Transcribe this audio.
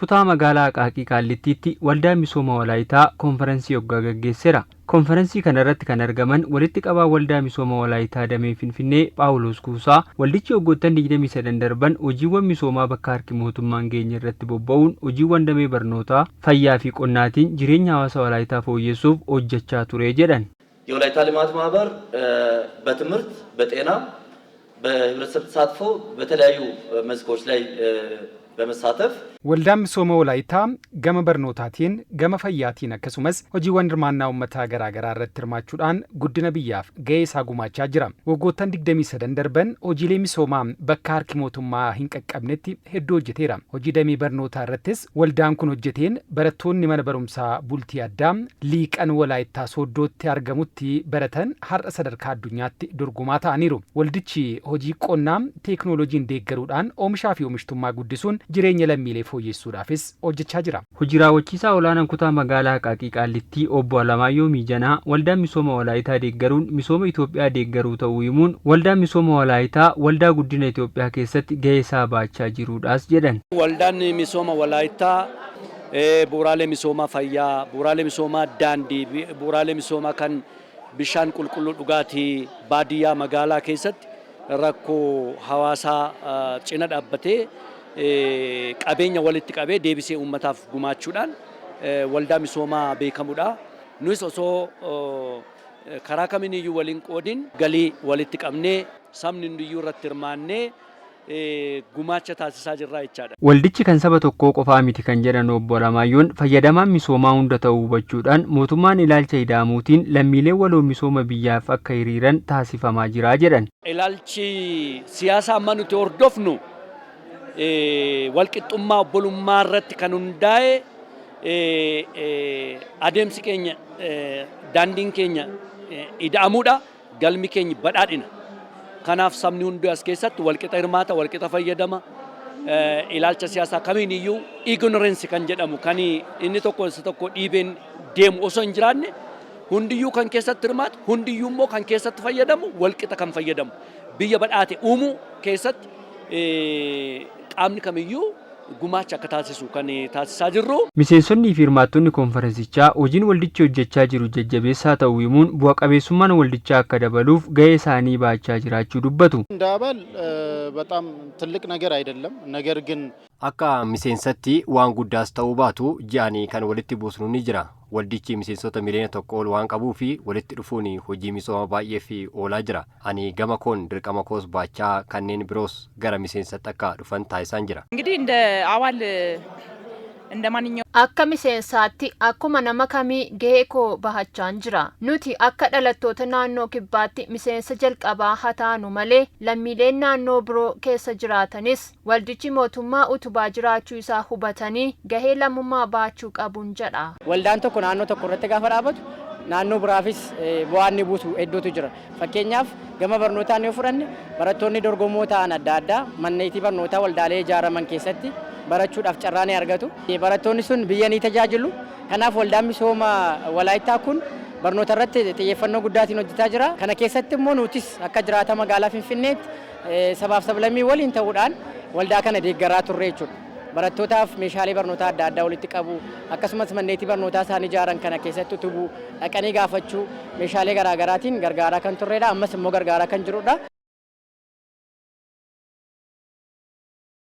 Kutaa magaalaa Aqaaqii Qaallittiitti Waldaan Misooma Walaayitaa konferansii hoggaa gaggeesseera. Konferansii kana irratti kan argaman walitti qabaa Waldaa Misooma Walaayitaa Damee Finfinnee Phaawulos Kuusaa, waldichi waggoottan 23 darban hojiiwwan misoomaa bakka harki mootummaan geenye irratti bobba'uun hojiiwwan damee barnootaa, fayyaa fi qonnaatiin jireenya hawaasa Walaayitaa fooyyessuuf hojjechaa ture jedhan. የወላይታ ልማት ማህበር በትምህርት፣ በጤና፣ በህብረተሰብ ተሳትፎ በተለያዩ መስኮች ላይ በመሳተፍ Waldaan Misooma Walaayitaa gama barnootaatiin, gama fayyaatiin, akkasumas hojiiwwan hirmaannaa uummataa garaagaraa irratti hirmaachuudhaan guddina biyyaaf gahee isaa gumaachaa jira. Waggoottan 23 darban hojiilee misoomaa bakka harki mootummaa hin qaqqabnetti hedduu hojjeteera. Hojii damee barnootaa irrattis waldaan kun hojjeteen barattoonni mana barumsaa bultii addaa Liiqan Walaayittaa Sooddootti argamutti baratan har'a sadarkaa addunyaatti dorgomaa ta'aniiru. Waldichi hojii qonnaa teeknooloojiin deeggaruudhaan oomishaa fi oomishtummaa guddisuun jireenya lammiilee fooyyessuudhaafis hojjechaa jira. Hojii raawwachiisaa olaanaan kutaa magaalaa Aqaaqii Qaallittii obbo Alamaayyoo Miijanaa Waldaan Misooma Walaayitaa deeggaruun misooma Itoophiyaa deeggaruu ta'uu himuun, Waldaan Misooma Walaayitaa waldaa guddina Itoophiyaa keessatti gahee isaa baachaa jiruudhaas jedhan. Waldaan Misooma Walaayittaa bu'uuraalee misoomaa fayyaa, bu'uuraalee misoomaa daandii, bu'uuraalee misoomaa kan bishaan qulqulluu dhugaatii baadiyyaa magaalaa keessatti rakkoo hawaasaa cina dhaabbatee qabeenya walitti qabee deebisee uummataaf gumaachuudhaan waldaa misoomaa beekamudha. Nus osoo karaa kamiiniyyuu waliin qoodin galii walitti qabnee sabni hundiyyuu irratti hirmaannee gumaacha taasisaa jirra jechaadha. Waldichi kan saba tokkoo qofaa miti kan jedhan obbo Alamaayyoon, fayyadamaan misoomaa hunda ta'uu hubachuudhaan mootummaan ilaalcha ida'amuutiin lammiileen waloo misooma biyyaaf akka hiriiran taasifamaa jira jedhan. Ilaalchi siyaasaa amma nuti hordofnu walqixxummaa obbolummaa irratti kan hundaa'e, adeemsi keenya, daandiin keenya ida'amuudha, galmi keenya badhaadhina. Kanaaf sabni hundi as keessatti walqixa hirmaata, walqixa fayyadama. Ilaalcha siyaasaa kamiin iyyuu ignorance kan jedhamu kan inni tokko isa tokko dhiibeen deemu osoo hin jiraanne, hundiyyuu kan keessatti hirmaatu, hundiyyuu immoo kan keessatti fayyadamu, walqixa kan fayyadamu, biyya badhaate uumuu keessatti qaamni kamiyyuu gumaacha akka taasisu kan taasisaa jirru. Miseensonnii fi hirmaattonni konferensichaa hojiin waldichi hojjechaa jiru jajjabeessaa ta'uu himuun, bu'a qabeessummaan waldichaa akka dabaluuf gahee isaanii baachaa jiraachuu dubbatu. እንደ አባል በጣም ትልቅ ነገር አይደለም። ነገር ግን Akka miseensatti waan guddaas ta'uu baatu ji'anii kan walitti buusnu ni jira. Waldichi miseensota 1 miliyoona ol waan qabuu fi walitti dhufuun hojii misooma baay'eef oolaa jira. Ani gama koon dirqama koos baachaa kanneen biroos gara miseensatti akka dhufan taasisaan jira. እንግዲህ እንደ አባል እንደ ማንኛውም Akka miseensaatti akkuma nama kamii gahee koo bahachaan jira. Nuti akka dhalattoota naannoo Kibbaatti miseensa jalqabaa haa taanu malee, lammiileen naannoo biroo keessa jiraatanis waldichi mootummaa utubaa jiraachuu isaa hubatanii gahee lammummaa baachuu qabuun jedha. Waldaan tokko naannoo tokko irratti gaafa dhaabatu naannoo biraafis bu'aan inni buusu hedduutu jira. Fakkeenyaaf, gama barnootaan yoo fudhanne, barattoonni dorgomoo ta'an adda addaa manneetii barnootaa waldaalee ijaaraman keessatti barachuudhaaf carraa ni argatu. Barattoonni sun biyya ni tajaajilu. Kanaaf Waldaan Misooma Walaayittaa kun barnoota irratti xiyyeeffannoo guddaatiin hojjetaa jira. Kana keessatti immoo nutis akka jiraata magaalaa Finfinneetti sabaaf sablammii waliin ta'uudhaan waldaa kana deeggaraa turre jechuudha. Barattootaaf meeshaalee barnootaa adda addaa walitti qabu, akkasumas manneetii barnootaa isaan ijaaran kana keessatti utubuu, dhaqanii gaafachuu, meeshaalee garaagaraatiin gargaaraa kan turredha. Ammas immoo gargaaraa kan jirudha.